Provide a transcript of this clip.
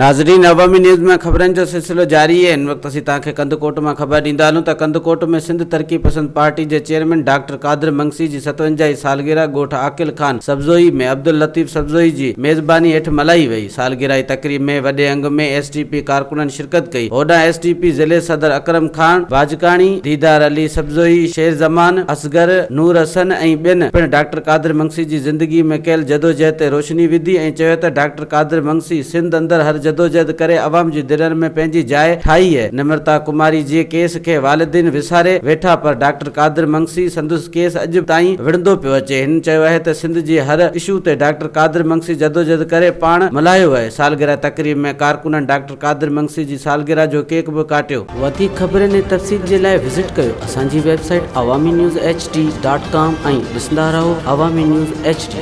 ناظرين عوامي نيوز ۾ خبرن جو سلسلو جاري آهي هن وقت اسين توهان کي ڪنڌڪوٽ مان خبر ڏيندا هلون ته ڪنڌڪوٽ ۾ سنڌ ترقي پسند پارٽي جي چيئرمين ڊاڪٽر قادر منگسي جي ستونجاهين سالگرهه ڳوٺ عاقل خان سبزوئي ۾ عبداللطيف سبزوئي جي ميزباني هيٺ ملهائي وئي سالگرهه جي تقريب ۾ وڏي انگ ۾ ايس ٽي پي ڪارڪنن شرڪت ڪئي هوڏانهن ايس ٽي پي ضلعي صدر اڪرم خان باجڪاڻي، ديدار علي سبزوئي، شير زمان، اصغر، نور حسن ۽ ٻين پڻ ڊاڪٽر قادر منگسي جي زندگي ۾ ڪيل جدوجهد تي روشني وڌي ۽ چيو ته ڊاڪٽر قادر منگسي سنڌ اندر هر جدوجهد ڪري عوام جي دلن ۾ پنهنجي جاء ٺاهي هي. نمرتا ڪماري جي ڪيس کي والدين وساري ويٺا پر ڊاڪٽر قادر منگسي سندس ڪيس اڄ تائين وڙهندو پيو اچي. هن چيو آهي ته سنڌ جي هر اشو تي ڊاڪٽر قادر منگسي جدوجهد ڪري پاڻ ملهايو آهي. سالگرهه تقريب ۾ ڪارڪنن ڊاڪٽر قادر منگسي جي سالگرهه جو ڪيڪ به ڪاٽيو. وڌيڪ خبرن ۽ تفصيل جي لاء وزٽ ڪيو اسان جي website Awami news H D dot com ۽ ڏسندا رهو عوامي نيوز ايڇ ڊي.